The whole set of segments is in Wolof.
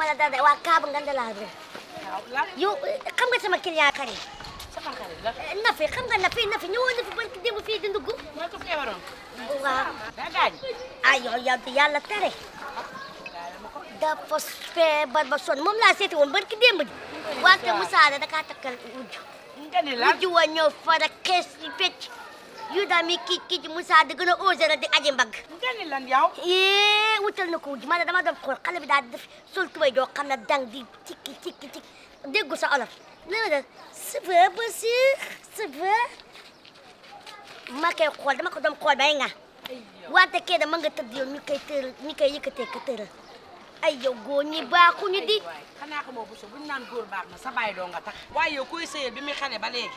waxuma la dara waa Kaabu Ngandalaare. yow xam nga sama client kari. sama xarit la. Nafi xam nga Nafi ñëwoon na fi ba démb fii di ndugg. mooy ko feebaroon. waaw. daa gaañ. yow yàlla tere. dafa feebar ba sonn moom laa seeti woon barki démb ji. wante Moussa da kaa takkal wujj. nga ni lan wujj wa ñëw fara kees yi fecc. yu daal mi kii Moussa di gën a osé di aji mbagg. nga ni lan yow. wutal na ko wujj man dama doon xool xale bi daal di def sol tubay doo xam ne dang di tikki déggu sa olof. nee na c'est vrai c'est vrai. ma koy xool dama ko doon xool bay nga. wante kee da ma nga tëdd yow ñu koy yëkkatee ka tëral. ay yow góor ñi baaxuñu di. xanaa xamoo bu so buñ naan góor baax na sa baay doo nga tax. waaye yow koy sëyal bi muy xale ba léegi.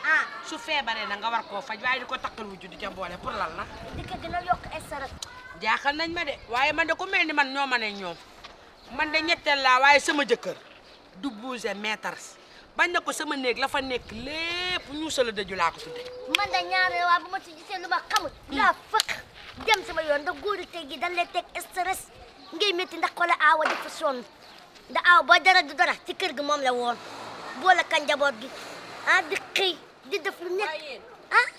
su feebaree na nga war koo faj waaye di ko takkal wujju di ca boole pour lan la. di ko gën a yokk stress. jaaxal nañ ma de waaye man de ku mel ni man ñoo ma ne ñoom man de ñetteel laa waaye sama jëkkër du bouger mètres bañ na ko sama néeg la fa nekk lépp ñu sala dëju laa ko tudde. man de ñaareel waa bu ma ci gisee lu ma xamul. daa fëkk dem sama yoon ndax góor tey gi dañ lay teg stress. ngay métti ndax xoolal aawa dafa sonn ndax aaw ba dara du dara ci kër gi moom la woon boole ka njaboot gi di xëy di def lu nekk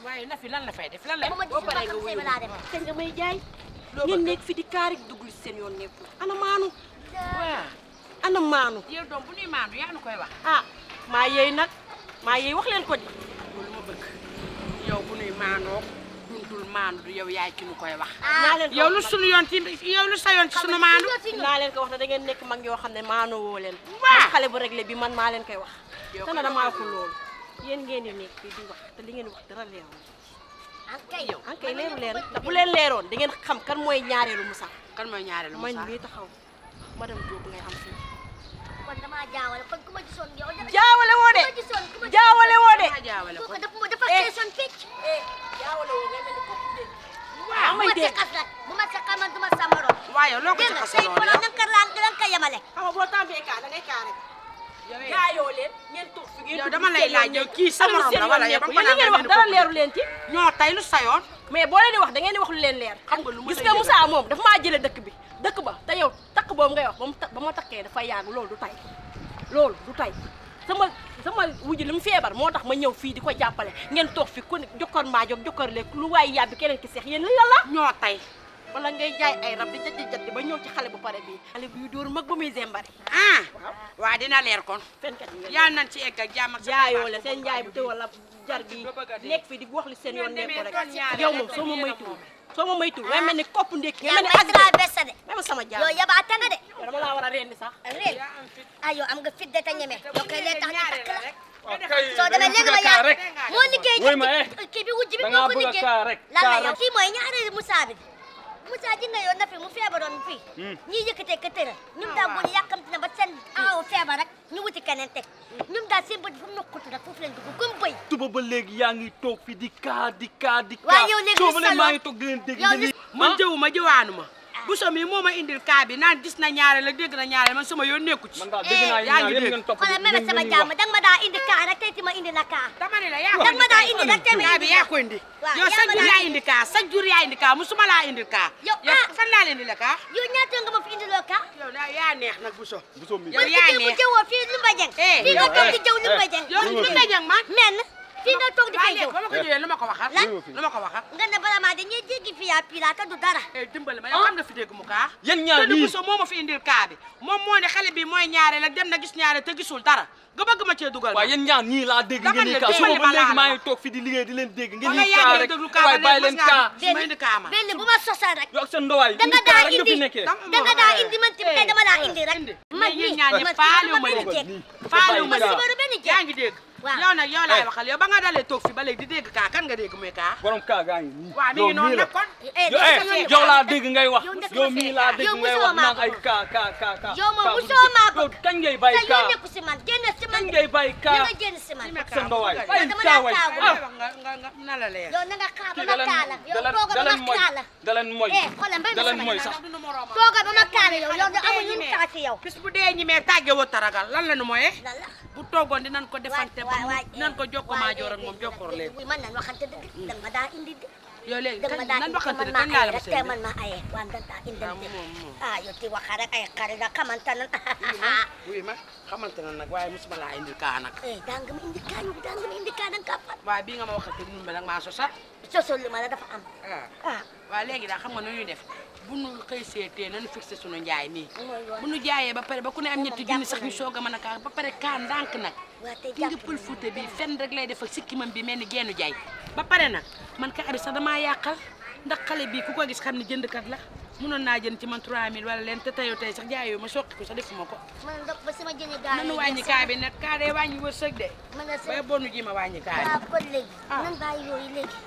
waaye na fi lan la fay def lan la. ba ma gis ma xam say balaa dem. te nga may jaay. ngeen nekk fi di kaarik dugg ci seen yoon nekkul. ana maanu. waaw ana maanu. yow doom bu ñuy maandu yaa nu koy wax. maa yeey nag maa yeey wax leen ko di. loolu ma bëgg yow bu ñuy maandoo dundul maandu yow yaay ki nu koy wax. yow lu sunu yoon ci yow lu sa yoon ci sunu maandu. naa leen ko wax ne da ngeen nekk mag yoo xam ne maanoo woo leen. waaw xale bu réglé bi man maa leen koy wax. yow te na damaa waxul loolu. yéen ngeen di nekk fii di wax te li ngeen wax dara leerul. ankay yow ankay leeru leen ndax bu leen leeroon di ngeen xam kan mooy ñaareelu Moussa. kan mooy ñaareelu Moussa man mii taxaw madame Diop ngay am fii. kon damaa jaawale kon ku ma gisoon yow. jaawale woo de. ku ma jaawale woo de. jaawale ko dafa keesoon fecc. jaawale woo ngay mel ni kooku dégg. waaw bu ma ci xas nag bu ma ci xamal du ma samaroon. waaw yow loo ko ci xasaloon yow. dégg nga ko yemale. xam nga boo tàmbee kaa da ngay kaa rek. jaayoo leen ngeen toog fi ngeen. yow dama lay laaj yow kii sa morom la wala yow ba nga ngeen wax dara leeru leen ci. ñoo tey lu sayoon. mais boo leen di wax da ngeen di wax lu leen leer. xam nga lu ma gis nga Moussa moom dafa maa jëlee dëkk bi dëkk ba te yow takk boobu ngay wax ba ma takkee dafa yàgg loolu du tay loolu du tay sama wujj li mu feebar moo tax ma ñëw fii di ko jàppale ngeen toog fi ku ne jokkor maa jóg jokkor leeg lu waaye yàbbi keneen ki seex yéen li la ñoo tey wala ngay jaay ay rab di jatti ba ñëw ci xale bu pare bii xale bu dóor mag ba muy zembari waaw dina leer kon fenkat yi yaa nañ ci egg ak jàmm ak jaayoo la seen jaay bu te wala jar gi nekk fi di wax li seen yoon nekk rek yow moom soo ma maytuwul ngay mel ni kopp ndékki nga mel ni traversé de. même sama jaam yow yabaate nga de. yow dama laa war a rendi sax réel yow am nga fit de te ñeme. yow kay lee tax ñu takk la. kay soo demee léegi ma yaa rek moo liggéey woy ma kii bi wujj bi da moo ngaa ko bëgg a liggéey. kaa rek lan la kaa yow rek kii mooy ñaareel Moussa bi Moussa ji nga yow na fi mu feebaroon fii ñiy yëkkatee ka tëral ñun daal bu ñu yàkkamti na ba seen aw feebar rek ñu wuti keneen teg ñun daal seen bët fu mu nokkutu rek foofu lañ dugg comme bëy tuba ba léegi yaa ngi toog fi di kaa waaye yow léegi soo ba léegi maa ngi toog di leen dégg yow man jëwuma jëwaanu ma bu so mi moo ma indil kaa bi naan gis na ñaare la dégg na ñaare man sama yoon nekku ci man daal dégg naa yaa ngi yéen dégg ngeen topp xoolal même sama jàmm danga ma daa indi kaa rek tey ti ma indi la kaa dama ne la yaa danga ma daa indi rek tey ma kaa indi bi yaa ko indi waaw yow chaque jour yaa indi kaa chaque jour yaa indi kaa musuma laa indil kaa yow fan laa indi la kaa yow ñaata nga ma fi indi loo kaa yow yaa neex nag bu so Bousso mi yow yaa bu neex jëwoo fii lu ma jeng fii nga toog di jëw lu ma jeng yow lu la jàng man men fii nga toog di koy jëw ba ma ko jëwee lu ma ko waxal lu ma ko waxal nga ne bala maa dañuy jéggi fi yaa pii laa te du dara dimbali ma yow xam nga fi dégg mu kaa yéen ñaar te ñii bu so moo ma fi indil kaa bi moom moo ne xale bi mooy ñaare la dem na gis ñaare te gisul dara nga bëgg ma cee dugal waaw yéen ñaar ñii laa dégg dama ngeen ne di kaa dimbali suba ma ba léegi laa maa la ngi toog fi di liggéey di leen dégg ngeen ba nga di kaa yàggee rek déglu kaa waaye bàyyi leen kaa ma indi kaa ma benn bu ma sosal rek yow ak seen ndowaay danga kaa daa rek nga fi indi nekkee danga daa indi man tamit tey dama laa indi rek man yéen mii ñaar ñi man faalewu ma benn leen jeeg faalewu ma ma sibaru benn yaa jeeg ngi dégg waaw yow nag yow laay waxal yow ba nga dalee toog fi ba léegi di dégg kaa kan nga dégg muy kaa borom kaa gaa ngi nii waaw mi ngi noonu nag kon yow laa dégg ngay wax yow yow mii laa dégg yow ngay musoo wax naan maa ay bëgg. kaa yow moom musoo maa bëgg. yow kañ ngay bàyyi sa kaa yoon nekku si man génn si man kañ ngay bàyyi da kaa nga génn si man ak seen ndowaay yow bàyyi dama kaa laa waay kaagu nga na la leer yow na nga kaa ba kii ma kaala yow tooga ba ma kaala daleen mooy xoolal mbay daleen ma mooy sama sax tooga ba ma kaala yow yow da amuñu ñu taa ci yow bis bu dee ñi mee tàgge woo taragal lan la nu mooyee lan la bu toogoon dinañ ko defante ba waay dinañ ko jokko maa joor ak moom jokkoor leen man nan waxante dëgg danga ma daa indi de yow léegi dama nan waxante ne man kañ laa la rek te man ma aye wante ta indante yow ti waxa rek ay xarit da xamante nan oui ma xamante na nag waaye mosuma laa indil kaa nag danga ma indi kaa yow danga ma indi kaa danga ka fat waaye bii nga ma waxante ni mu nag maa sosal sosol li ma la dafa am waaye léegi daal xam nga nu ñuy def bu nu xëy seetee nañu fixé sunu njaay nii bu nu jaayee ba pare ba ku ne am ñetti junni sax ñu soog a mën a kaa ba pare kaa ndànk nag ki nga pël Fuuta bi fenn rek lay def ak sikkimam bi mel ni geenu jaay ba pare nag man ka abi sax damaa yàqal ndax xale bii ku ko gis xam ne jëndkat la mënoon naa jënd ci man 3000 wala leen te tayoo tey sax jaayoo ma soqi ko sax defuma ko man ndox ba sama jëni gaay nanu wàññi kaa bi nag kaa dee wàññi wërsëg de bay bonu ji ma wàññi kaa bi kon léegi nan bàyyi yooyu léegi